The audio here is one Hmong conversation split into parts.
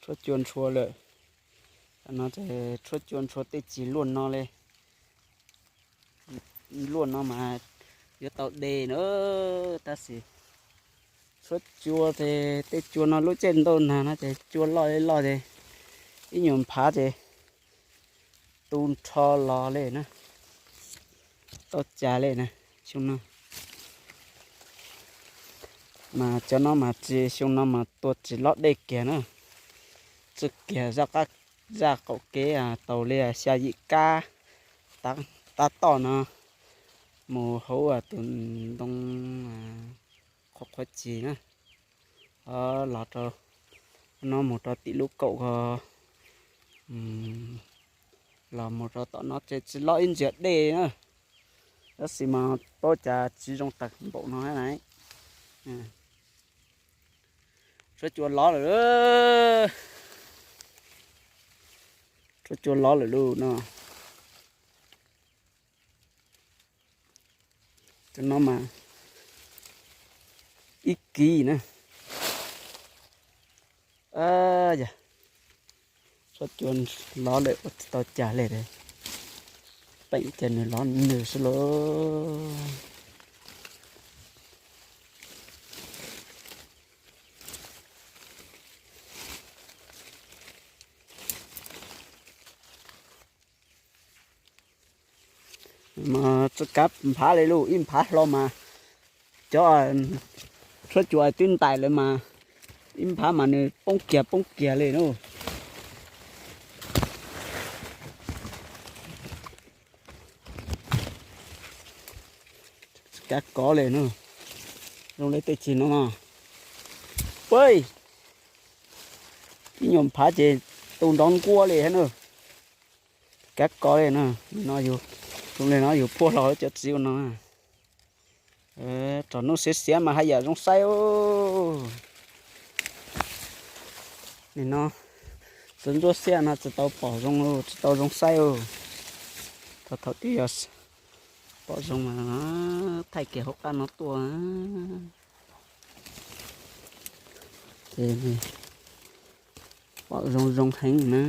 Tshuab cua ntshua lawm. Tam no ces tshuab cua ntshua tej tsis luaj no li. Luaj no mas yuav tau de na, tab sis tshuab cua ces tej cua no lub caij ntuj nag no ces cua loj li loj ces ib nyuag nphav ces tu nrho los li na, tau cas li na. Xyoo no mas cov no mas tsis, xyoo no mas tua tsis lob dej kiag na. Txawj kiag zaj qab, zaj qaum kev tau li xya yim kab tab tom no mus hauv tus ntoo qhuav qhuav cig na, los rau no mus rau tim lub kaum ko, los mus rau tom no ces tsis lob ib ntsia dej na. Tab sis mas paub cas tsis zoo tag npaum no na. Tshuab cua lov lawm, tshuab cua lov lawm lauj no. Cov no mas ib kis na. Yog tshuab cua lov lawm ua tsis tau cas li, peem ces nws lov nws xwb lauj. Mas txoj kab nphav li lauj, ib nphav hlo mas cov tshuab cua twb ntais lawm mas ib nphav mas nws poob kiag poob kiag li na. Kab kov li na, zoo li tej tsis no no. Puag, ib nyuag nphav ces tu nrov nkuab li thiab na. Kab kov li na, no yus, zoo li no yus phuaj hlo cov txiv ua no. Rau hnub xiab xiab mas haj yam zoo saib. Nim no txiv ntsuab xiab no tsis tau pom zoo, tsis tau zoo saib. Thaum twg yog pom zoo mas thaij kiag hauv qab no tuaj. Ces pom zoo zoo heev na.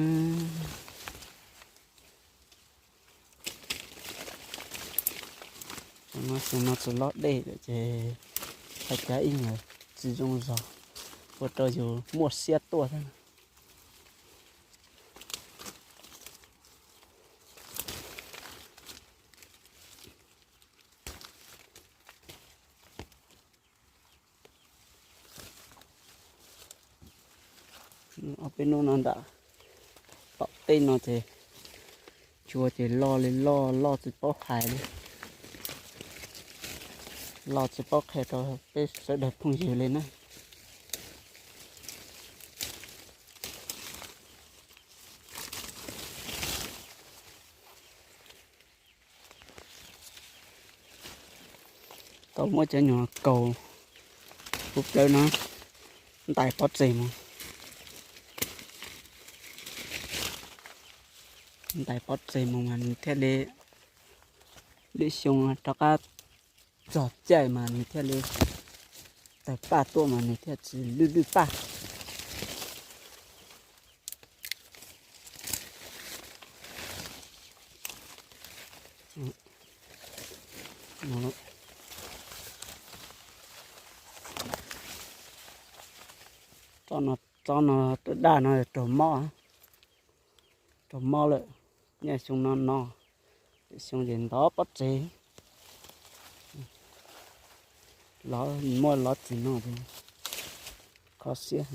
Xyoo no tsis lob dej lawm ces hais tias ib nyuag tsis zoo zog, ua rau yus muaj siab tuaj thiab. Ob peb hnub no nram tom tej no ces cua ces loj li loj, loj tsis paub hais li, loj tsis paub qhia rau peb sawv daws phooj ywg li na. Tau muab cov nyuag kaus puv plawv no ntais pov tseg mus, ntais pov tseg mus mas nws thiaj li lwm xyoo rov qab txog caij mas nws thiaj li tawg paj tuaj mas nws thiaj tsis lwj lwj paj. Tsob no, tsob no daj no raug mob, raug mob lawm. Nyob xyoo no no, xyoo ces ntov pob tsev, lov muaj lov tsis no, kho siab.